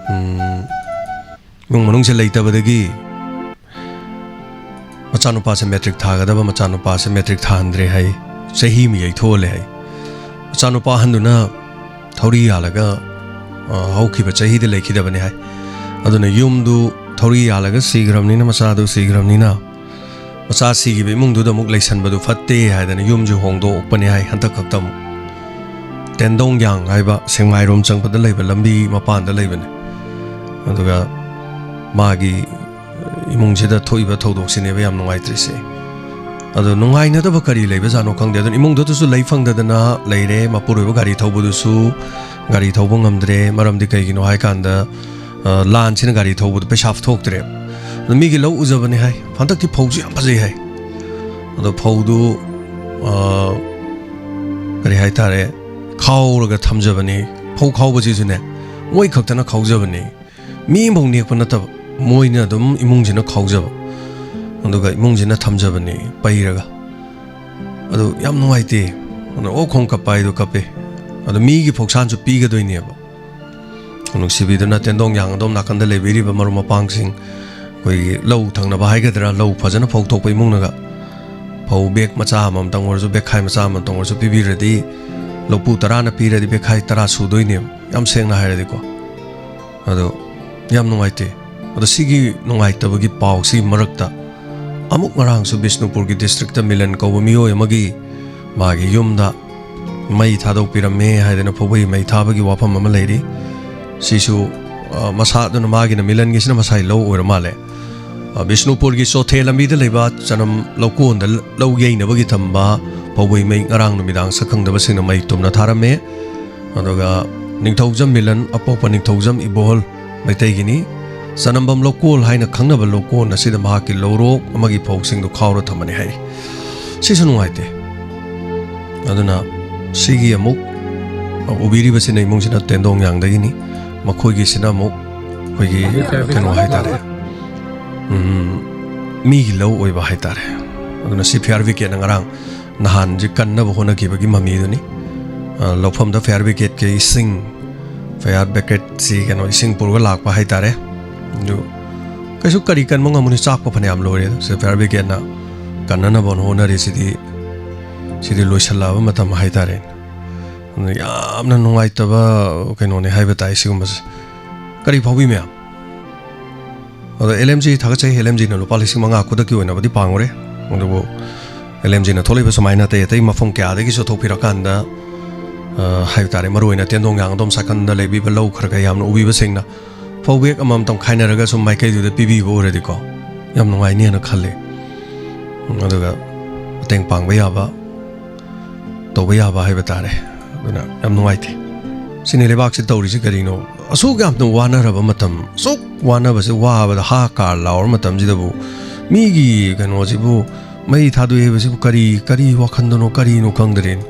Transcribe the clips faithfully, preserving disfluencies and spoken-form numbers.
ꯎꯝ, ꯏꯃꯨꯡ ꯃꯅꯨꯡꯁꯦ ꯂꯩꯇꯕꯗꯒꯤ ꯃꯆꯥꯅꯨꯄꯥꯁꯦ matric ꯊꯥꯒꯗꯕ ꯃꯆꯥꯅꯨꯄꯥꯁꯦ matric ꯊꯥꯍꯟꯗ꯭ꯔꯦ ꯍꯥꯏ꯫ ꯆꯍꯤ ꯑꯃ ꯌꯩꯊꯣꯛꯍꯜꯂꯦ ꯍꯥꯏ꯫ ꯃꯆꯥꯅꯨꯄꯥ ꯑꯍꯟꯗꯨꯅ ꯊꯧꯔꯤ ꯌꯥꯜꯂꯒ, ꯑ, ꯍꯧꯈꯤꯕ ꯆꯍꯤꯗ ꯂꯩꯈꯤꯗꯕꯅꯤ ꯍꯥꯏ꯫ ꯑꯗꯨꯅ ꯌꯨꯝꯗꯨ ꯊꯧꯔꯤ ꯌꯥꯜꯂꯒ ꯁꯤꯈ꯭ꯔꯕꯅꯤꯅ, ꯃꯆꯥꯗꯨ ꯁꯤꯈ꯭ꯔꯕꯅꯤꯅ, ꯃꯆꯥ ꯁꯤꯈꯤꯕ ꯏꯃꯨꯡꯗꯨꯗ ꯑꯃꯨꯛ ꯂꯩꯁꯟꯕꯗꯨ ꯐꯠꯇꯦ ꯍꯥꯏꯗꯅ ꯌꯨꯝꯁꯨ ꯍꯣꯡꯗꯣꯛꯄꯅꯤ ꯍꯥꯏ꯫ ꯍꯟꯗꯛ ꯈꯛꯇ ꯑꯃꯨꯛ ꯇꯦꯟꯗꯣꯡꯌꯥꯡ ꯍꯥꯏꯕ ꯁꯦꯛꯃꯥꯏꯔꯣꯝ ꯆꯪꯕꯗ ꯂꯩꯕ ꯂꯝꯕꯤ ꯃꯄꯥꯟꯗ ꯂꯩꯕꯅꯦ꯫ ꯑꯗꯨꯒ ꯃꯥꯒꯤ ꯏꯃꯨꯡꯁꯤꯗ ꯊꯣꯛꯏꯕ ꯊꯧꯗꯣꯛꯁꯤꯅꯦꯕ ꯌꯥꯝ ꯅꯨꯡꯉꯥꯏꯇ꯭ꯔꯤꯁꯦ꯫ ꯑꯗꯣ ꯅꯨꯡꯉꯥꯏꯅꯗꯕ ꯀꯔꯤ ꯂꯩꯕꯖꯥꯠꯅꯣ ꯈꯪꯗꯦ꯫ ꯑꯗꯨꯅ ꯏꯃꯨꯡꯗꯨꯗꯁꯨ ꯂꯩ ꯐꯪꯗꯗꯅ ꯂꯩꯔꯦ꯫ ꯃꯄꯨꯔꯣꯏꯕ ꯒꯥꯔꯤ ꯊꯧꯕꯗꯨꯁꯨ ꯒꯥꯔꯤ ꯊꯧꯕ ꯉꯝꯗ꯭ꯔꯦ꯫ ꯃꯔꯝꯗꯤ ꯀꯩꯒꯤꯅꯣ ꯍꯥꯏꯀꯥꯟꯗ, ꯑ, ꯂꯥꯟꯁꯤꯅ ꯒꯥꯔꯤ ꯊꯧꯕꯗ ꯄꯩꯁꯥ ꯊꯣꯛꯇ꯭ꯔꯦ꯫ ꯑꯗꯣ ꯃꯤꯒꯤ ꯂꯧ ꯎꯖꯕꯅꯤ ꯍꯥꯏ꯫ ꯍꯟꯗꯛꯇꯤ ꯐꯧꯁꯨ ꯌꯥꯝ ꯐꯖꯩ ꯍꯥꯏ꯫ ꯑꯗꯣ ꯐꯧꯗꯨ, ꯑ, ꯀꯔꯤ ꯍꯥꯏꯇꯥꯔꯦ, ꯈꯥꯎꯔꯒ ꯊꯝꯖꯕꯅꯤ꯫ ꯐꯧ ꯈꯥꯎꯕꯁꯤꯁꯨꯅꯦ, ꯃꯣꯏ ꯈꯛꯇꯅ ꯈꯥꯎꯖꯕꯅꯤ꯫ ꯃꯤ ꯑꯃꯐꯥꯎ ꯅꯦꯛꯄ ꯅꯠꯇꯕ, ꯃꯣꯏꯅ ꯑꯗꯨꯝ ꯏꯃꯨꯡꯁꯤꯅ ꯈꯥꯎꯖꯕ, ꯑꯗꯨꯒ ꯏꯃꯨꯡꯁꯤꯅ ꯊꯝꯖꯕꯅꯤ ꯄꯩꯔꯒ꯫ ꯑꯗꯨ ꯌꯥꯝ ꯅꯨꯡꯉꯥꯏꯇꯦ꯫ ꯑꯗꯨꯅ ꯑꯣꯛ ꯈꯣꯡ ꯀꯞꯄ ꯍꯥꯏꯗꯣ ꯀꯞꯄꯦ꯫ ꯑꯗꯣ ꯃꯤꯒꯤ ꯐꯧꯁꯥꯟꯁꯨ ꯄꯤꯒꯗꯣꯏꯅꯦꯕ꯫ ꯅꯨꯡꯁꯤꯕꯤꯗꯨꯅ ꯇꯦꯟꯗꯣꯡ ꯌꯥꯡ ꯑꯗꯣꯝ ꯅꯥꯀꯟꯗ ꯂꯩꯕꯤꯔꯤꯕ ꯃꯔꯨꯞ ꯃꯄꯥꯡꯁꯤꯡ, ꯑꯩꯈꯣꯏꯒꯤ ꯂꯧ ꯊꯪꯅꯕ ꯍꯥꯏꯒꯗ꯭ꯔꯥ, ꯂꯧ ꯐꯖꯅ ꯐꯧꯊꯣꯛꯄ ꯏꯃꯨꯡꯅꯒ ꯐꯧ ꯕꯦꯒ ꯃꯆꯥ ꯑꯃꯃꯝꯇꯪ ꯑꯣꯏꯔꯁꯨ, ꯕꯦꯒꯈꯥꯏ ꯃꯆꯥ ꯑꯃꯃꯝꯇꯪ ꯑꯣꯏꯔꯁꯨ ꯄꯤꯕꯤꯔꯗꯤ, ꯂꯧꯄꯨ ꯇꯔꯥꯅ ꯄꯤꯔꯗꯤ ꯕꯦꯒꯈꯥꯏ ꯇꯔꯥ ꯁꯨꯗꯣꯏꯅꯦꯕ, ꯌꯥꯝ ꯁꯦꯡꯅ ꯍꯥꯏꯔꯗꯤꯀꯣ꯫ ꯑꯗꯣ ꯌꯥꯝ ꯅꯨꯡꯉꯥꯏꯇꯦ꯫ ꯑꯗꯣ ꯁꯤꯒꯤ ꯅꯨꯡꯉꯥꯏꯇꯕꯒꯤ ꯄꯥꯎꯁꯤ ꯃꯔꯛꯇ ꯑꯃꯨꯛ ꯉꯔꯥꯡꯁꯨ ꯕꯤꯁꯅꯨꯄꯨꯔꯒꯤ ꯗꯤꯁꯇ꯭ꯔꯤꯛꯇ ꯃꯤꯂꯟ ꯀꯧꯕ ꯃꯤꯑꯣꯏ ꯑꯃꯒꯤ ꯃꯥꯒꯤ ꯌꯨꯝꯗ ꯃꯩ ꯊꯥꯗꯣꯛꯄꯤꯔꯝꯃꯦ ꯍꯥꯏꯗꯅ ꯐꯧꯕꯩ ꯃꯩ ꯊꯥꯕꯒꯤ ꯋꯥꯐꯝ ꯑꯃ ꯂꯩꯔꯤ꯫ ꯁꯤꯁꯨ, ꯑ, ꯃꯁꯥ ꯑꯗꯨꯅ ꯃꯥꯒꯤꯅ ꯃꯤꯂꯟꯒꯤꯁꯤꯅ ꯃꯁꯥꯒꯤ ꯂꯧ ꯑꯣꯏꯔ ꯃꯥꯜꯂꯦ꯫ ꯑ, ꯕꯤꯁꯅꯨꯄꯨꯔꯒꯤ ꯆꯣꯊꯦ ꯂꯝꯕꯤꯗ ꯂꯩꯕ ꯆꯅꯝ ꯂꯧꯀꯣꯟꯗ ꯂꯧ ꯌꯩꯅꯕꯒꯤ ꯊꯝꯕ ꯐꯧꯕꯩ ꯃꯩ ꯉꯔꯥꯡ ꯅꯨꯃꯤꯗꯥꯡ ꯁꯛꯈꯪꯗꯕꯁꯤꯡꯅ ꯃꯩ ꯇꯨꯝꯅ ꯊꯥꯔꯝꯃꯦ꯫ ꯑꯗꯨꯒ ꯅꯤꯡꯊꯧꯖꯝ ꯃꯤꯂꯟ, ꯑꯄꯣꯛꯄ ꯅꯤꯡꯊꯧꯖꯝ ꯏꯕꯣꯍꯜ ꯃꯩꯇꯩꯒꯤꯅꯤ꯫ ꯆꯅꯝꯕꯝ ꯂꯧꯀꯣꯜ ꯍꯥꯏꯅ ꯈꯪꯅꯕ ꯂꯧꯀꯣꯟ ꯑꯁꯤꯗ ꯃꯍꯥꯛꯀꯤ ꯂꯧꯔꯣꯛ ꯑꯃꯒꯤ ꯐꯧꯁꯤꯡꯗꯨ ꯈꯥꯎꯔ ꯊꯝꯕꯅꯤ ꯍꯥꯏꯔꯤ꯫ ꯁꯤꯁꯨ ꯅꯨꯡꯉꯥꯏꯇꯦ꯫ ꯑꯗꯨꯅ ꯁꯤꯒꯤ ꯑꯃꯨꯛ ꯎꯕꯤꯔꯤꯕꯁꯤꯅ ꯏꯃꯨꯡꯁꯤꯅ ꯇꯦꯟꯗꯣꯡ ꯌꯥꯡꯗꯒꯤꯅꯤ꯫ ꯃꯈꯣꯏꯒꯤꯁꯤꯅ ꯑꯃꯨꯛ ꯑꯩꯈꯣꯏꯒꯤ ꯀꯩꯅꯣ ꯍꯥꯏꯇꯥꯔꯦ, ꯎꯝ, ꯃꯤꯒꯤ ꯂꯧ ꯑꯣꯏꯕ ꯍꯥꯏꯇꯥꯔꯦ꯫ ꯑꯗꯨꯅ ꯁꯤ ꯐꯤꯌꯥꯔ ꯕ꯭ꯔꯤꯒꯦꯗꯅ ꯉꯔꯥꯡ ꯅꯍꯥꯟꯁꯦ ꯀꯟꯅꯕ ꯍꯣꯠꯅꯈꯤꯕꯒꯤ ꯃꯃꯤꯗꯨꯅꯤ꯫ ꯑ, ꯂꯧꯐꯝꯗ ꯐꯤꯌꯥꯔ ꯕ꯭ꯔꯤꯒꯦꯗꯀꯤ ꯏꯁꯤꯡ ꯐꯌꯥꯔ ꯕ꯭ꯔꯤꯒꯦꯗꯁꯤ ꯀꯩꯅꯣ ꯏꯁꯤꯡ ꯄꯨꯔꯒ ꯂꯥꯛꯄ ꯍꯥꯏꯇꯥꯔꯦ꯫ ꯑꯗꯨ ꯀꯩꯁꯨ ꯀꯔꯤ ꯀꯟꯕ ꯉꯝꯃꯨꯅꯤ, ꯆꯥꯛꯄ ꯐꯅꯌꯥꯝ ꯂꯣꯏꯔꯦ꯫ ꯁꯤ ꯐꯌꯥꯔ ꯕ꯭ꯔꯤꯒꯦꯗꯅ ꯀꯟꯅꯅꯕ ꯍꯣꯠꯅꯔꯤꯁꯤꯗꯤ, ꯁꯤꯗꯤ ꯂꯣꯏꯁꯤꯜꯂꯛꯑꯕ ꯃꯇꯝ ꯍꯥꯏꯇꯥꯔꯦ꯫ ꯑꯗꯨꯅ ꯌꯥꯝꯅ ꯅꯨꯡꯉꯥꯏꯇꯕ ꯀꯩꯅꯣꯅꯦ ꯍꯥꯏꯕ ꯇꯥꯏ ꯁꯤꯒꯨꯝꯕꯁꯦ꯫ ꯀꯔꯤ ꯐꯥꯎꯕꯤ ꯃꯌꯥꯝ? ꯑꯗꯣ ꯑꯦꯜ ꯑꯦꯝ ꯖꯤ ꯊꯥꯒꯠꯆꯩ꯫ ꯑꯦꯜ ꯑꯦꯝ ꯖꯤꯅ ꯂꯨꯄꯥ ꯂꯤꯁꯤꯡ ꯃꯉꯥ ꯈꯨꯗꯛꯀꯤ ꯑꯣꯏꯅꯕꯨꯗꯤ ꯄꯥꯡꯉꯨꯔꯦ, ꯑꯗꯨꯕꯨ ꯑꯦꯜ ꯑꯦꯝ ꯖꯤꯅ ꯊꯣꯛꯂꯛꯏꯕ ꯁꯨꯃꯥꯏꯅ ꯑꯇꯩ ꯑꯇꯩ ꯃꯐꯝ ꯀꯌꯥꯗꯒꯤꯁꯨ ꯊꯣꯛꯄꯤꯔꯀꯥꯟꯗ, ꯑ, ꯍꯥꯏꯕ ꯇꯥꯔꯦ, ꯃꯔꯨꯑꯣꯏꯅ ꯇꯦꯟꯗꯣꯡ ꯌꯥꯡ ꯑꯗꯣꯝ ꯁꯥꯏꯀꯟꯗ ꯂꯩꯕꯤꯕ ꯂꯧ ꯈꯔ ꯈꯔ ꯌꯥꯝꯅ ꯎꯕꯤꯕꯁꯤꯡꯅ ꯐꯧ ꯕꯦꯛ ꯑꯃꯃꯝꯇꯪ ꯈꯥꯏꯅꯔꯒ ꯁꯨꯝ ꯃꯥꯏꯀꯩꯗꯨꯗ ꯄꯤꯕꯤꯕ ꯑꯣꯏꯔꯗꯤꯀꯣ, ꯌꯥꯝ ꯅꯨꯡꯉꯥꯏꯅꯦꯅ ꯈꯜꯂꯤ꯫ ꯑꯗꯨꯒ ꯃꯇꯦꯡ ꯄꯥꯡꯕ ꯌꯥꯕ, ꯇꯧꯕ ꯌꯥꯕ ꯍꯥꯏꯕ ꯇꯥꯔꯦ꯫ ꯑꯗꯨꯅ ꯌꯥꯝ ꯅꯨꯡꯉꯥꯏꯇꯦ꯫ ꯁꯤꯅꯤ ꯂꯩꯕꯥꯛꯁꯤ ꯇꯧꯔꯤꯁꯤ ꯀꯔꯤꯅꯣ? ꯑꯁꯨꯛ ꯌꯥꯝꯅ ꯋꯥꯅꯔꯕ ꯃꯇꯝ, ꯑꯁꯨꯛ ꯋꯥꯅꯕꯁꯦ, ꯋꯥꯕꯗ ꯍꯥ ꯀꯥꯔ ꯂꯥꯎꯔ ꯃꯇꯝꯁꯤꯗꯕꯨ ꯃꯤꯒꯤ ꯀꯩꯅꯣꯁꯤꯕꯨ, ꯃꯩ ꯊꯥꯗꯣꯛꯑꯦ ꯍꯥꯏꯕꯁꯤꯕꯨ ꯀꯔꯤ, ꯀꯔꯤ ꯋꯥꯈꯟꯗꯅꯣ, ꯀꯔꯤꯅꯣ ꯈꯪꯗ꯭ꯔꯦꯅꯦ꯫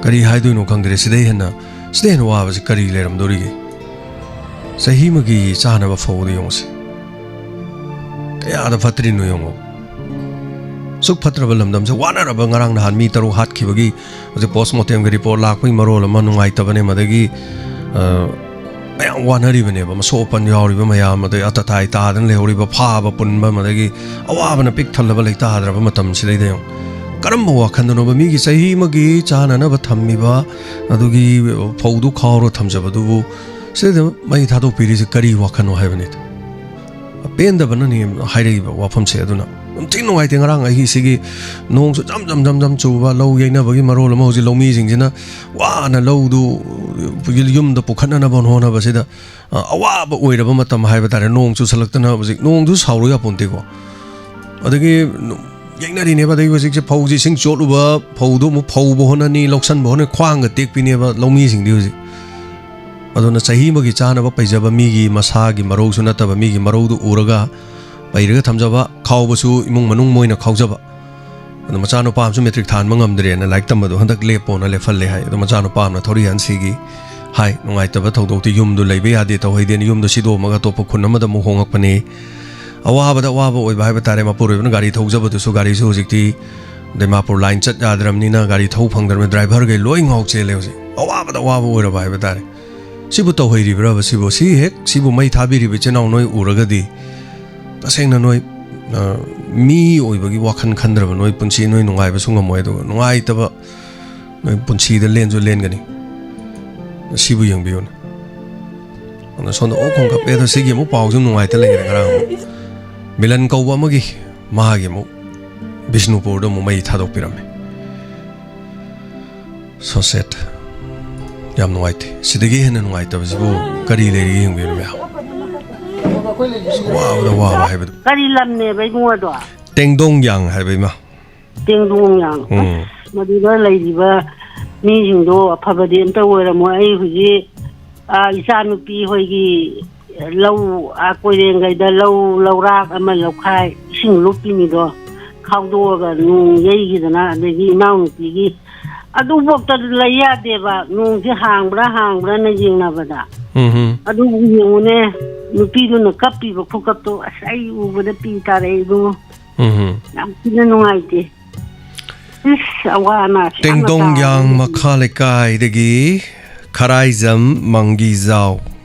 ꯀꯔꯤ ꯍꯥꯏꯗꯣꯏꯅꯣ ꯈꯪꯗ꯭ꯔꯦ꯫ ꯁꯤꯗꯩ ꯍꯦꯟꯅ, ꯁꯤꯗꯩ ꯍꯦꯟꯅ ꯋꯥꯕꯁꯤ ꯀꯔꯤ ꯂꯩꯔꯝꯗꯣꯔꯤꯒꯦ? ꯆꯍꯤ ꯑꯃꯒꯤ ꯆꯥꯅꯕ ꯐꯧꯗ ꯌꯦꯡꯉꯨꯁꯦ꯫ ꯀꯌꯥꯗ ꯐꯠꯇ꯭ꯔꯤꯅꯣ ꯌꯦꯡꯉꯣ꯫ ꯁꯨꯛ ꯐꯠꯇ꯭ꯔꯕ ꯂꯝꯗꯝꯁꯦ, ꯋꯥꯅꯔꯕ, ꯉꯔꯥꯡ ꯅꯍꯥꯟ ꯃꯤ ꯇꯔꯨꯛ ꯍꯥꯠꯈꯤꯕꯒꯤ ꯍꯧꯖꯤꯛ ꯄꯣꯁ ꯃꯣꯔꯇꯦꯝꯒꯤ ꯔꯤꯄꯣꯔꯠ ꯂꯥꯛꯄꯒꯤ ꯃꯔꯣꯜ ꯑꯃ ꯅꯨꯡꯉꯥꯏꯇꯕꯅꯦ꯫ ꯃꯗꯒꯤ, ꯑ, ꯃꯌꯥꯝ ꯋꯥꯅꯔꯤꯕꯅꯦꯕ, ꯃꯁꯣꯛ ꯑꯄꯟ ꯌꯥꯎꯔꯤꯕ ꯃꯌꯥꯝ, ꯑꯗꯩ ꯑꯇ ꯊꯥꯏ ꯇꯥꯗꯅ ꯂꯩꯍꯧꯔꯤꯕ, ꯐꯥꯕ ꯄꯨꯟꯕ, ꯃꯗꯒꯤ ꯑꯋꯥꯕꯅ ꯄꯤꯛ ꯊꯜꯂꯕ ꯂꯩꯇꯥꯗ꯭ꯔꯕ ꯃꯇꯝꯁꯤꯗꯩꯗ ꯌꯦꯡꯉꯣ꯫ ꯀꯔꯝꯕ ꯋꯥꯈꯜꯗꯅꯣꯕ ꯃꯤꯒꯤ ꯆꯍꯤ ꯑꯃꯒꯤ ꯆꯥꯅꯅꯕ ꯊꯝꯃꯤꯕ, ꯑꯗꯨꯒꯤ ꯐꯧꯗꯨ ꯈꯥꯎꯔ ꯊꯝꯖꯕꯗꯨꯕꯨ ꯁꯤꯗ ꯃꯩ ꯊꯥꯗꯣꯛꯄꯤꯔꯤꯁꯦ ꯀꯔꯤ ꯋꯥꯈꯜꯅꯣ ꯍꯥꯏꯕꯅꯤꯗ꯫ ꯄꯦꯟꯗꯕꯅꯅꯤ ꯍꯥꯏꯔꯛꯏꯕ ꯋꯥꯐꯝꯁꯦ꯫ ꯑꯗꯨꯅ ꯌꯥꯝ ꯊꯤ ꯅꯨꯡꯉꯥꯏꯇꯦ꯫ ꯉꯔꯥꯡ ꯑꯩꯒꯤ ꯁꯤꯒꯤ ꯅꯣꯡꯁꯨ ꯖꯝ ꯖꯝ ꯖꯝ ꯖꯝ ꯆꯨꯕ, ꯂꯧ ꯌꯩꯅꯕꯒꯤ ꯃꯔꯣꯜ ꯑꯃ, ꯍꯧꯖꯤꯛ ꯂꯧꯃꯤꯁꯤꯡꯁꯤꯅ ꯋꯥꯅ ꯂꯧꯗꯨ ꯌꯨꯝꯗ ꯄꯨꯈꯠꯅꯅꯕ ꯍꯣꯠꯅꯕꯁꯤꯗ, ꯑ, ꯑꯋꯥꯕ ꯑꯣꯏꯔꯕ ꯃꯇꯝ ꯍꯥꯏꯕ ꯇꯥꯔꯦ꯫ ꯅꯣꯡ ꯆꯨꯁꯜꯂꯛꯇꯅ ꯍꯧꯖꯤꯛ ꯅꯣꯡꯗꯨ ꯁꯥꯎꯔꯨ ꯌꯥꯄꯣꯟꯇꯦꯀꯣ꯫ ꯑꯗꯒꯤ ꯌꯩꯅꯔꯤꯅꯦꯕ꯫ ꯑꯗꯒꯤ ꯍꯧꯖꯤꯛꯁꯦ ꯐꯧꯁꯦ ꯏꯁꯤꯡ ꯆꯣꯠꯂꯨꯕ, ꯐꯧꯗꯣ ꯑꯃꯨꯛ ꯐꯧꯕ ꯍꯣꯠꯅꯅꯤ, ꯂꯧꯁꯟꯕ ꯍꯣꯠꯅꯅꯤ, ꯈ꯭ꯋꯥꯡꯒ ꯇꯦꯛꯄꯤꯅꯦꯕ ꯂꯧꯃꯤꯁꯤꯡꯗꯤ ꯍꯧꯖꯤꯛ꯫ ꯑꯗꯨꯅ ꯆꯍꯤ ꯑꯃꯒꯤ ꯆꯥꯅꯕ ꯄꯩꯖꯕ, ꯃꯤꯒꯤ ꯃꯁꯥꯒꯤ ꯃꯔꯧꯁꯨ ꯅꯠꯇꯕ, ꯃꯤꯒꯤ ꯃꯔꯧꯗꯨ ꯎꯔꯒ ꯄꯩꯔꯒ ꯊꯝꯖꯕ, ꯈꯥꯎꯕꯁꯨ ꯏꯃꯨꯡ ꯃꯅꯨꯡ ꯃꯣꯏꯅ ꯈꯥꯎꯖꯕ꯫ ꯑꯗꯣ ꯃꯆꯥꯅꯨꯄꯥ ꯑꯃꯁꯨ ꯃꯦꯇ꯭ꯔꯤꯛ ꯊꯥꯍꯟꯕ ꯉꯝꯗ꯭ꯔꯦꯅ, ꯂꯥꯏꯔꯤꯛ ꯇꯝꯕꯗꯣ ꯍꯟꯗꯛ ꯂꯦꯞꯄꯣꯅ ꯂꯦꯞꯍꯜꯂꯦ ꯍꯥꯏ꯫ ꯑꯗꯣ ꯃꯆꯥꯅꯨꯄꯥ ꯑꯃꯅ ꯊꯧꯔꯤ ꯍꯟ ꯁꯤꯈꯤ ꯍꯥꯏ꯫ ꯅꯨꯡꯉꯥꯏꯇꯕ ꯊꯧꯗꯣꯛꯇꯤ꯫ ꯌꯨꯝꯗꯨ ꯂꯩꯕ ꯌꯥꯗꯦ, ꯇꯧꯍꯩꯗꯦꯅ ꯌꯨꯝꯗꯨ ꯁꯤꯗꯣꯛꯑꯝꯃꯒ ꯑꯇꯣꯞꯄ ꯈꯨꯟ ꯑꯃꯗ ꯑꯃꯨꯛ ꯍꯣꯡꯉꯛꯄꯅꯤ꯫ ꯑꯋꯥꯕꯗ ꯑꯋꯥꯕ ꯑꯣꯏꯕ ꯍꯥꯏꯕ ꯇꯥꯔꯦ꯫ ꯃꯄꯨꯔꯣꯏꯕꯅ ꯒꯥꯔꯤ ꯊꯧꯖꯕꯗꯨꯁꯨ, ꯒꯥꯔꯤꯁꯨ ꯍꯧꯖꯤꯛꯇꯤ ꯗꯤꯃꯥꯄꯨꯔ ꯂꯥꯏꯟ ꯆꯠ ꯌꯥꯗ꯭ꯔꯕꯅꯤꯅ ꯒꯥꯔꯤ ꯊꯧ ꯐꯪꯗ꯭ꯔꯕꯅꯤꯅ ꯗ꯭ꯔꯥꯏꯚꯔꯈꯩ ꯂꯣꯏ ꯉꯥꯎ ꯆꯦꯜꯂꯦ ꯍꯧꯖꯤꯛ꯫ ꯑꯋꯥꯕꯗ ꯑꯋꯥꯕ ꯑꯣꯏꯔꯕ ꯍꯥꯏꯕ ꯇꯥꯔꯦ꯫ ꯁꯤꯕꯨ ꯇꯧꯍꯩꯔꯤꯕ꯭ꯔꯕ ꯁꯤꯕꯨ? ꯁꯤ ꯍꯦꯛ ꯁꯤꯕꯨ ꯃꯩ ꯊꯥꯕꯤꯔꯤꯕ ꯏꯆꯤꯟ ꯏꯅꯥꯎ ꯅꯣꯏ ꯎꯔꯒꯗꯤ, ꯇꯁꯦꯡꯅ ꯅꯣꯏ, ꯑ, ꯃꯤ ꯑꯣꯏꯕꯒꯤ ꯋꯥꯈꯜ ꯈꯟꯗ꯭ꯔꯕ ꯅꯣꯏ ꯄꯨꯟꯁꯤ ꯅꯣꯏ ꯅꯨꯡꯉꯥꯏꯕꯁꯨ ꯉꯝꯃꯣꯏ, ꯑꯗꯨꯒ ꯅꯨꯡꯉꯥꯏꯇꯕ ꯅꯣꯏ ꯄꯨꯟꯁꯤꯗ ꯂꯦꯟꯁꯨ ꯂꯦꯟꯒꯅꯤ꯫ ꯁꯤꯕꯨ ꯌꯦꯡꯕꯤꯌꯨꯅꯦ꯫ ꯑꯗꯨꯅ ꯁꯣꯝꯗ ꯑꯣꯛ ꯈꯣꯡ ꯀꯞꯄꯦ꯫ ꯑꯗꯣ ꯁꯤꯒꯤ ꯑꯃꯨꯛ ꯄꯥꯎꯁꯨ ꯅꯨꯡꯉꯥꯏꯇ ꯂꯩꯈ꯭ꯔꯦ꯫ ꯉꯔꯥꯡ ꯑꯃꯨꯛ ꯃꯤꯂꯟ ꯀꯧꯕ ꯑꯃꯒꯤ, ꯃꯥꯒꯤ ꯑꯃꯨꯛ ꯕꯤꯁꯅꯨꯄꯨꯔꯗ ꯑꯃꯨꯛ ꯃꯩ ꯊꯥꯗꯣꯛꯄꯤꯔꯝꯃꯦ꯫ So sad꯫ ꯌꯥꯝ ꯅꯨꯡꯉꯥꯏꯇꯦ꯫ ꯁꯤꯗꯒꯤ ꯍꯦꯟꯅ ꯅꯨꯡꯉꯥꯏꯇꯕꯁꯤꯕꯨ ꯀꯔꯤ ꯂꯩꯔꯤꯒꯦ ꯌꯦꯡꯕꯤꯌꯨ ꯃꯌꯥꯝ꯫ ꯑꯁ, ꯋꯥꯕꯗ ꯋꯥꯕ ꯍꯥꯏꯕꯗꯨ꯫ ꯀꯔꯤ ꯂꯝꯅꯦꯕ ꯏꯕꯨꯡꯉꯣꯗꯣ? ꯇꯦꯡꯗꯣꯡ ꯌꯥꯡ ꯍꯥꯏꯕ ꯏꯃꯥ꯫ ꯇꯦꯡꯗꯣꯡ ꯌꯥꯡ꯫ ꯎꯝ꯫ ꯑꯁ, ꯃꯗꯨꯗ ꯂꯩꯔꯤꯕ ꯃꯤꯁꯤꯡꯗꯣ ꯑꯐꯕꯗꯤ ꯑꯝꯇ ꯑꯣꯏꯔꯝꯃꯣꯏ꯫ ꯑꯩ ꯍꯧꯖꯤꯛ, ꯑꯥ, ꯏꯆꯥꯅꯨꯄꯤ ꯍꯣꯏꯒꯤ ꯂꯧ, ꯑꯥ, ꯀꯣꯏꯔꯦꯡꯒꯩꯗ ꯂꯧ ꯂꯧꯔꯥꯛ ꯑꯃ ꯂꯧꯈꯥꯏ ꯏꯁꯤꯡ ꯂꯨꯞꯄꯤꯅꯤꯗꯣ, ꯈꯥꯎꯗꯣꯛꯑꯒ ꯅꯣꯡ ꯌꯩꯈꯤꯗꯅ, ꯑꯗꯒꯤ ꯏꯅꯥꯎꯅꯨꯄꯤꯒꯤ ꯑꯗꯨꯐꯥꯎꯗ ꯂꯩ ꯌꯥꯗꯦꯕ, ꯅꯣꯡꯁꯦ ꯍꯥꯡꯕ꯭ꯔꯥ ꯍꯥꯡꯕ꯭ꯔꯥꯅ ꯌꯦꯡꯅꯕꯗ꯫ ꯎꯝ ꯍꯝ꯫ ꯑꯗꯨꯕꯨ ꯌꯦꯡꯉꯨꯅꯦ, ꯅꯨꯄꯤꯗꯨꯅ ꯀꯞꯄꯤꯕ ꯈꯨꯀꯞꯇꯣ, ꯑꯁ, ꯑꯩ ꯎꯕꯗ ꯄꯤ ꯇꯥꯔꯛꯑꯦ ꯏꯕꯨꯡꯉꯣ꯫ ꯎꯝ ꯍꯝ꯫ ꯌꯥꯝ ꯊꯤꯅ ꯅꯨꯡꯉꯥꯏꯇꯦ꯫ ꯏꯁ, ꯑꯋꯥ ꯑꯅꯥꯁꯦ ꯌꯥꯝꯅ ꯇꯦꯡꯗꯣꯡ ꯌꯥꯡ ꯇꯥꯔꯦ꯫ ꯃꯈꯥ ꯂꯩꯀꯥꯏꯗꯒꯤ ꯈꯔꯥꯏꯖꯝ ꯃꯪꯒꯤꯖꯥꯎ,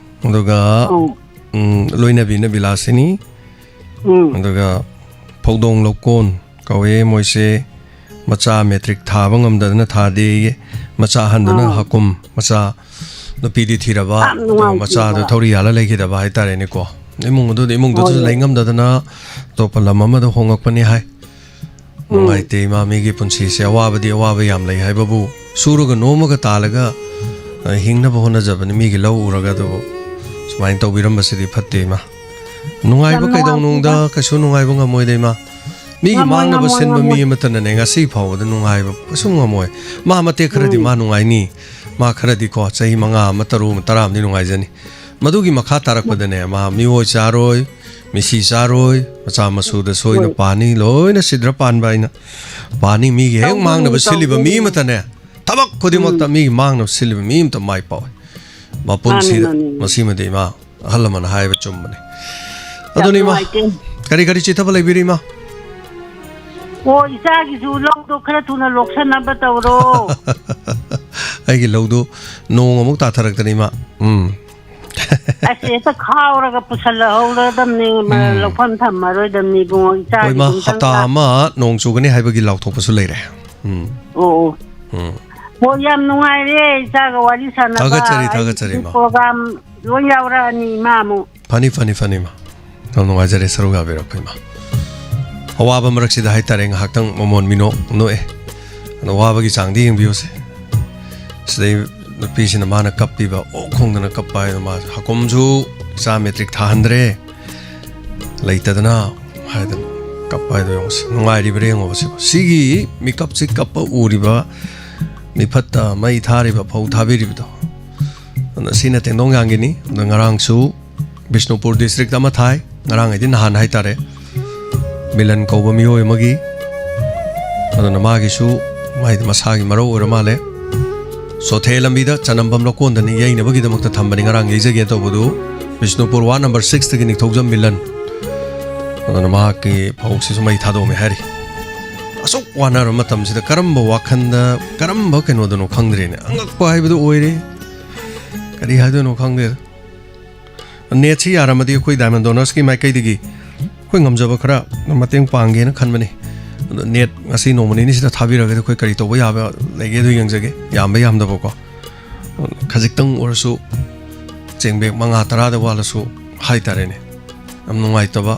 ꯑꯗꯨꯒ, ꯑꯧ꯫ ꯎꯝ, ꯂꯣꯏꯅꯕꯤꯅ ꯕꯤꯂꯥꯁꯤꯅꯤ, ꯎꯝ꯫ ꯑꯗꯨꯒ ꯐꯧꯗꯣꯡ ꯂꯧꯀꯣꯟ ꯀꯧꯋꯦ꯫ ꯃꯣꯏꯁꯦ ꯃꯆꯥ ꯃꯦꯇ꯭ꯔꯤꯛ ꯊꯥꯕ ꯉꯝꯗꯗꯅ ꯊꯥꯗꯦꯌꯦ꯫ ꯃꯆꯥ ꯑꯍꯟꯗꯨꯅ ꯑꯥ꯫ ꯍꯥꯀꯨꯝ, ꯃꯆꯥ ꯅꯨꯄꯤꯗꯤ ꯊꯤꯔꯕ, ꯌꯥꯝ ꯑꯗꯨꯒ ꯅꯨꯡꯉꯥꯏꯇꯦꯕ꯫ ꯃꯆꯥꯗꯣ ꯊꯧꯔꯤ ꯌꯥꯜꯂ ꯂꯩꯈꯤꯗꯕ ꯍꯥꯏꯇꯥꯔꯦꯅꯦꯀꯣ꯫ ꯏꯃꯨꯡ ꯑꯗꯨꯗ, ꯏꯃꯨꯡꯗꯨꯗꯁꯨ ꯍꯣꯏ꯫ ꯂꯩ ꯉꯝꯗꯗꯅ ꯑꯇꯣꯞꯄ ꯂꯝ ꯑꯃꯗ ꯍꯣꯡꯉꯛꯄꯅꯤ ꯍꯥꯏ꯫ ꯎꯝ꯫ ꯅꯨꯡꯉꯥꯏꯇꯦ ꯏꯃꯥ, ꯃꯤꯒꯤ ꯄꯨꯟꯁꯤꯁꯦ ꯑꯋꯥꯕꯗꯤ ꯑꯋꯥꯕ ꯌꯥꯝ ꯂꯩ ꯍꯥꯏꯕꯕꯨ, ꯁꯨꯔꯒ ꯅꯣꯝꯃꯒ ꯇꯥꯜꯂꯒ, ꯑ, ꯍꯤꯡꯅꯕ ꯍꯣꯠꯅꯖꯕꯅꯤ ꯃꯤꯒꯤ ꯂꯧ ꯎꯔꯒ, ꯑꯗꯨꯕꯨ ꯁꯨꯃꯥꯏꯅ ꯇꯧꯕꯤꯔꯝꯕꯁꯤꯗꯤ ꯐꯠꯇꯦ ꯏꯃꯥ꯫ ꯅꯨꯡꯉꯥꯏꯕ ꯌꯥꯝ ꯀꯩꯗꯧꯅꯨꯡꯗ ꯅꯨꯡꯉꯥꯏꯇꯦꯗ꯫ ꯀꯩꯁꯨ ꯅꯨꯡꯉꯥꯏꯕ ꯉꯝꯃꯣꯏꯗ ꯏꯃꯥ꯫ ꯃꯤꯒꯤ ꯉꯝꯃꯣꯏ, ꯃꯥꯡꯅꯕ ꯉꯝꯃꯣꯏ, ꯁꯤꯟꯕ ꯃꯤ ꯉꯝꯃꯣꯏ꯫ ꯑꯃꯠꯇꯅꯅꯦ ꯉꯁꯤ ꯐꯥꯎꯕꯗ ꯅꯨꯡꯉꯥꯏꯕ ꯀꯩꯁꯨ ꯉꯝꯃꯣꯏ꯫ ꯃꯥ ꯃꯇꯦꯛ ꯈꯔꯗꯤ ꯎꯝ꯫ ꯃꯥ ꯅꯨꯡꯉꯥꯏꯅꯤ꯫ ꯃꯥ ꯈꯔꯗꯤꯀꯣ ꯆꯍꯤ ꯃꯉꯥ ꯑꯃ, ꯇꯔꯨꯛ ꯑꯃ, ꯇꯔꯥ ꯑꯃꯗꯤ ꯅꯨꯡꯉꯥꯏꯖꯅꯤ꯫ ꯃꯗꯨꯒꯤ ꯃꯈꯥ ꯇꯥꯔꯛꯄꯗꯅꯦ ꯃꯥ ꯃꯤꯑꯣꯏ ꯆꯥꯔꯣꯏ, ꯃꯤꯁꯤ ꯆꯥꯔꯣꯏ, ꯃꯆꯥ ꯃꯁꯨꯗ ꯁꯣꯏꯅ ꯍꯣꯏ꯫ ꯄꯥꯅꯤ, ꯂꯣꯏꯅ ꯁꯤꯗ꯭ꯔ ꯄꯥꯟꯕ ꯍꯥꯏꯅ ꯄꯥꯅꯤ꯫ ꯃꯤꯒꯤ ꯍꯦꯛ ꯇꯧꯒꯅꯤ, ꯃꯥꯡꯅꯕ ꯁꯤꯜꯂꯤꯕ ꯃꯤ ꯇꯧꯒꯅꯤ꯫ ꯑꯃꯠꯇꯅꯦ, ꯊꯕꯛ ꯈꯨꯗꯤꯡꯃꯛꯇ ꯎꯝ꯫ ꯃꯤꯒꯤ ꯃꯥꯡꯅꯕ ꯁꯤꯜꯂꯤꯕ ꯃꯤ ꯑꯃꯠꯇ ꯃꯥꯏ ꯄꯥꯛꯑꯣꯏ꯫ ꯃꯥꯅꯤ, ꯃꯄꯨꯟꯁꯤꯗ ꯃꯥꯅꯤ, ꯃꯥꯅꯤ꯫ ꯃꯁꯤꯃꯗꯤ ꯏꯃꯥ ꯑꯍꯜ ꯂꯃꯟꯅ ꯍꯥꯏꯕ ꯆꯨꯝꯕꯅꯤ꯫ ꯌꯥꯝ ꯑꯗꯨꯅꯤ ꯏꯃꯥ, ꯅꯨꯡꯉꯥꯏꯇꯦ꯫ ꯀꯔꯤ ꯀꯔꯤ ꯆꯤꯊꯕ ꯂꯩꯕꯤꯔꯤ ꯏꯃꯥ? ꯑꯣ, ꯏꯆꯥꯒꯤꯁꯨ ꯂꯧꯗꯣ ꯈꯔ ꯊꯨꯅ ꯂꯣꯛꯁꯟꯅꯕ ꯇꯧꯔꯣ꯫ ꯑꯩꯒꯤ ꯂꯧꯗꯨ ꯅꯣꯡ ꯑꯃꯨꯛ ꯇꯥꯊꯔꯛꯇꯅ, ꯏꯃꯥ꯫ ꯎꯝ꯫ ꯑꯁ, ꯍꯦꯛꯇ ꯈꯥꯎꯔꯒ ꯄꯨꯁꯜꯂꯛꯍꯧꯔꯗꯝꯅꯤ, ꯃ-, ꯎꯝ꯫ ꯂꯧꯐꯝ ꯊꯝꯃꯔꯣꯏꯗꯝꯅꯤ, ꯏꯕꯨꯡꯉꯣ, ꯏꯆꯥꯒꯤ ꯍꯣꯏ, ꯏꯃꯥ, ꯑꯗꯨꯝ ꯍꯞꯇꯥ ꯆꯪꯉꯛ- ꯑꯃ ꯅꯣꯡ ꯆꯨꯒꯅꯤ ꯍꯥꯏꯕꯒꯤ ꯂꯥꯎꯊꯣꯛꯄꯁꯨ ꯂꯩꯔꯦ꯫ ꯎꯝ꯫ ꯑꯣ, ꯑꯣ꯫ ꯎꯝ꯫ ꯍꯣ, ꯌꯥꯝ ꯅꯨꯡꯉꯥꯏꯔꯦ ꯏꯆꯥꯒ ꯋꯥꯔꯤ ꯁꯥꯟꯅꯕ꯫ ꯊꯥꯒꯠꯆꯔꯤ, ꯑꯩ ꯊꯥꯒꯠꯆꯔꯤ, ꯏꯃꯥ꯫ Program ꯂꯣꯏ ꯌꯥꯎꯔꯛꯑꯅꯤ, ꯏꯃꯥ, ꯑꯃꯨꯛ꯫ ꯐꯅꯤ, ꯐꯅꯤ, ꯐꯅꯤ, ꯏꯃꯥ꯫ ꯌꯥꯝ ꯅꯨꯡꯉꯥꯏꯖꯔꯦ ꯁꯔꯨꯛ ꯌꯥꯕꯤꯔꯛꯄ, ꯏꯃꯥ꯫ ꯑꯋꯥꯕ ꯃꯔꯛꯁꯤꯗ ꯍꯥꯏꯇꯥꯔꯦ, ꯉꯥꯏꯍꯥꯛꯇꯪ ꯃꯃꯣꯟ ꯃꯤꯅꯣꯛ ꯅꯣꯛꯑꯦ꯫ ꯑꯗꯣ ꯋꯥꯕꯒꯤ ꯆꯥꯡꯗꯤ ꯌꯦꯡꯕꯤꯌꯨꯁꯦ꯫ ꯁꯤꯗꯩ ꯅꯨꯄꯤꯁꯤꯅ ꯃꯥꯅ ꯀꯞꯄꯤꯕ, ꯑꯣꯛ ꯈꯣꯡꯗꯅ ꯀꯞꯄ ꯍꯥꯏꯗꯣ, ꯃꯥ ꯍꯀꯨꯝꯁꯨ ꯏꯆꯥ ꯃꯦꯇ꯭ꯔꯤꯛ ꯊꯥꯍꯟꯗ꯭ꯔꯦ, ꯂꯩꯇꯗꯅ ꯍꯥꯏꯗꯅ ꯀꯞꯄ ꯍꯥꯏꯗꯣ ꯌꯦꯡꯉꯨꯁꯦ꯫ ꯅꯨꯡꯉꯥꯏꯔꯤꯕ꯭ꯔꯥ ꯌꯦꯡꯉꯣꯕ ꯁꯤꯕꯣ꯫ ꯁꯤꯒꯤ ꯃꯤꯀꯞꯁꯤ ꯀꯞꯄ ꯎꯔꯤꯕ, ꯃꯤꯐꯠꯇ ꯃꯩ ꯊꯥꯔꯤꯕ, ꯐꯧ ꯊꯥꯕꯤꯔꯤꯕꯗꯣ꯫ ꯑꯗꯨꯅ ꯁꯤꯅ ꯇꯦꯡꯗꯣꯡ ꯌꯥꯡꯒꯤꯅꯤ꯫ ꯑꯗ ꯉꯔꯥꯡꯁꯨ ꯕꯤꯁꯅꯨꯄꯨꯔ district ꯑꯃ ꯊꯥꯏ, ꯉꯔꯥꯡ ꯍꯥꯏꯗꯤ ꯅꯍꯥꯟ ꯍꯥꯏꯇꯥꯔꯦ, ꯃꯤꯂꯟ ꯀꯧꯕ ꯃꯤꯑꯣꯏ ꯑꯃꯒꯤ꯫ ꯑꯗꯨꯅ ꯃꯥꯒꯤꯁꯨ ꯃꯥꯏꯗꯤ ꯃꯁꯥꯒꯤ ꯃꯔꯧ ꯑꯣꯏꯔ ꯃꯥꯜꯂꯦ꯫ ꯆꯣꯊꯦ ꯂꯝꯕꯤꯗ ꯆꯅꯝꯐꯝ ꯂꯧꯀꯣꯟꯗꯅꯤ ꯌꯩꯅꯕꯒꯤꯗꯃꯛꯇ ꯊꯝꯕꯅꯤ ꯉꯔꯥꯡ ꯌꯩꯖꯒꯦ ꯇꯧꯕꯗꯨ꯫ ꯕꯤꯁꯅꯨꯄꯨꯔ ward number six ꯇꯒꯤ ꯅꯤꯡꯊꯧꯖꯝ ꯃꯤꯂꯟ꯫ ꯑꯗꯨꯅ ꯃꯍꯥꯛꯀꯤ ꯐꯧꯁꯤꯁꯨ ꯃꯩ ꯊꯥꯗꯣꯛꯑꯝꯃꯦ ꯍꯥꯏꯔꯤ꯫ ꯑꯁꯨꯛ ꯋꯥꯅꯔꯕ ꯃꯇꯝꯁꯤꯗ ꯀꯔꯝꯕ ꯋꯥꯈꯜꯗ, ꯀꯔꯝꯕ ꯀꯩꯅꯣꯗꯅꯣ ꯈꯪꯗ꯭ꯔꯦꯅꯦ꯫ ꯑꯉꯛꯄ ꯍꯥꯏꯕꯗꯨ ꯑꯣꯏꯔꯦ꯫ ꯀꯔꯤ ꯍꯥꯏꯗꯣꯏꯅꯣ ꯈꯪꯗꯦꯗ꯫ Net ꯁꯤ ꯌꯥꯔꯝꯃꯗꯤ ꯑꯩꯈꯣꯏ Diamond Donors ꯀꯤ ꯃꯥꯏꯀꯩꯗꯒꯤ ꯑꯩꯈꯣꯏ ꯉꯝꯖꯕ ꯈꯔ ꯃꯇꯦꯡ ꯄꯥꯡꯒꯦꯅ ꯈꯟꯕꯅꯤ꯫ ꯑꯗꯣ net ꯉꯁꯤ ꯅꯣꯡꯃ ꯅꯤꯅꯤꯁꯤꯗ ꯊꯥꯕꯤꯔꯒꯗꯤ ꯑꯩꯈꯣꯏ ꯀꯔꯤ ꯇꯧꯕ ꯌꯥꯕ ꯂꯩꯒꯦ ꯑꯗꯨ ꯌꯦꯡꯖꯒꯦ, ꯌꯥꯝꯕ ꯌꯥꯝꯗꯕꯀꯣ꯫ ꯈꯖꯤꯛꯇꯪ ꯑꯣꯏꯔꯁꯨ ꯆꯦꯡꯕꯦꯛ ꯃꯉꯥ ꯇꯔꯥꯗ ꯋꯥꯠꯂꯁꯨ ꯍꯥꯏꯇꯥꯔꯦꯅꯦ, ꯌꯥꯝ ꯅꯨꯡꯉꯥꯏꯇꯕ